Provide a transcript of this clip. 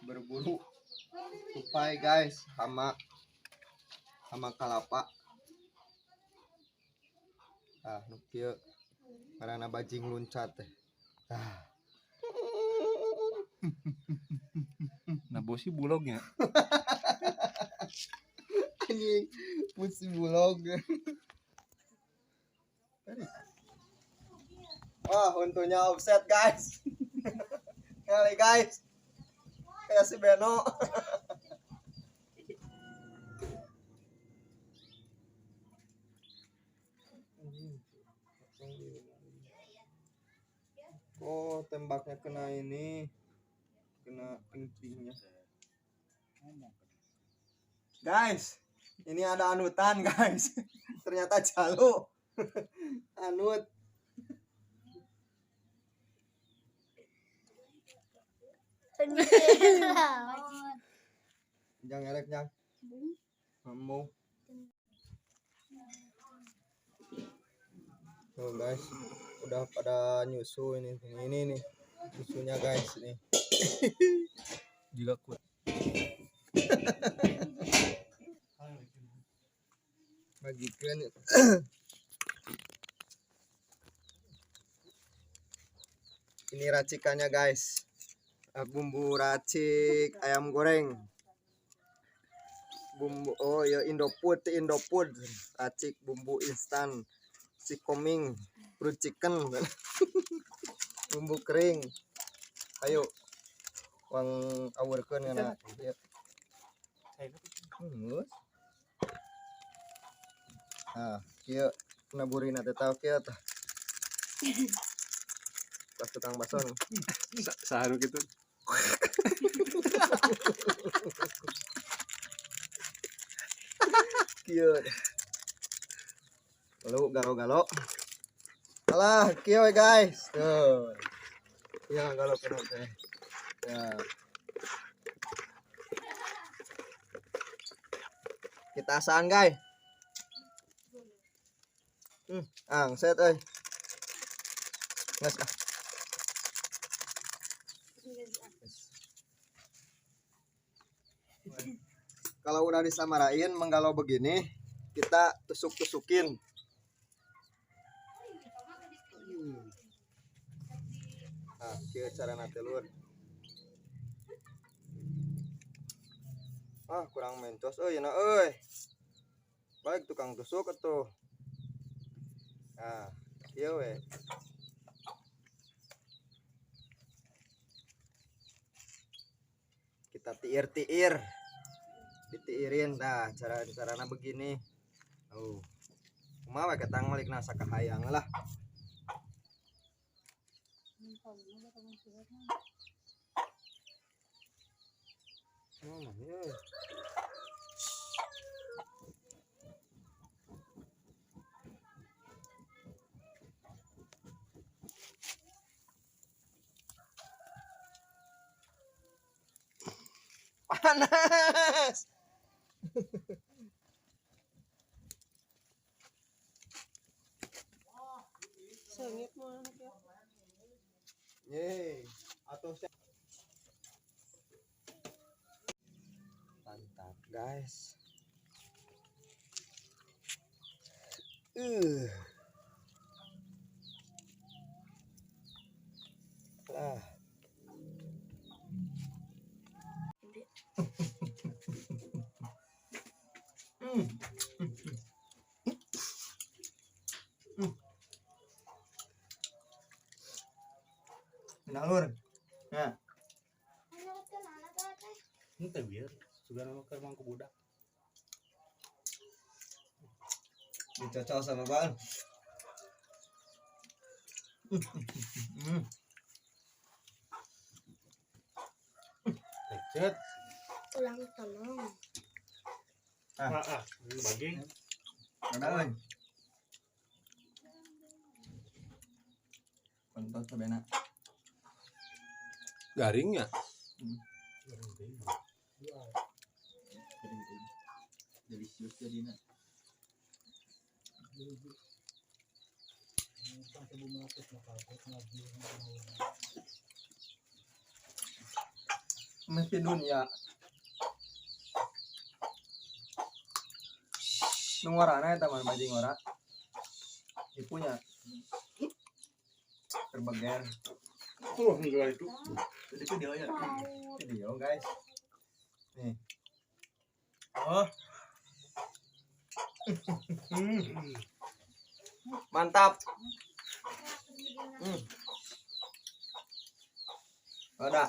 Berburu tupai guys, sama sama kalapa. Ah, nu kieu ngaranna bajing luncat teh. Ah. Nah, bosi bulognya. Anjing, bosi bulog. Wah, untungnya offset guys. Kali guys. Kayak si Beno. Oh, tembaknya kena ini. Kena kencingnya. Guys, ini ada anutan guys. Ternyata jalu. Anut. Jangan ngerek, jang. Mau. Tuh guys, udah pada nyusu ini. Ini nih nyusunya guys nih. Juga kuat. Bagikan. Ini racikannya guys. Bumbu racik ayam goreng. Bumbu oh ya Indofood, Indofood racik bumbu instan sikoming fruit chicken. Bumbu kering. Ayo wang awurkeun ngana. Ya. Nah, kieu naburina teh tau kieu tah. Pas tukang bakso. Saharu gitu. Kieu. Lalu galo-galo. Alah, kieu we guys. Tuh. Ya galo kena teh. Ya. Kita asaan guys. Angset euy. Nges ah. Kalau udah disamarain menggalau begini, kita tusuk-tusukin. Nah, kieu carana teh lur. Ah, kurang mencos euy na euy. Baik tukang tusuk atuh. Nah, kieu we. Kita tiir-tiir. Ditiirin dah cara-carana begini. Oh. Kumaha we ketang malikna sakahayang lah. Oh, iya. Panas. Sengit mo anak ya. Yeay, atau mantap guys. Lah. Enak lur. Nah. Ini teh biar sudah nama ke mangku budak. Dicocol sama bang. Lecet. Ulang tolong. Ah, baging. Ada euy. Kontot sabena. Garingnya. Delicious jadina. Meh dunia. Nu ngorana eta mah bajing ngora. Ipunya. Terbagian. Oh, enggak itu. Jadi video ya. Video guys. Nih. Oh. Mantap. Ada.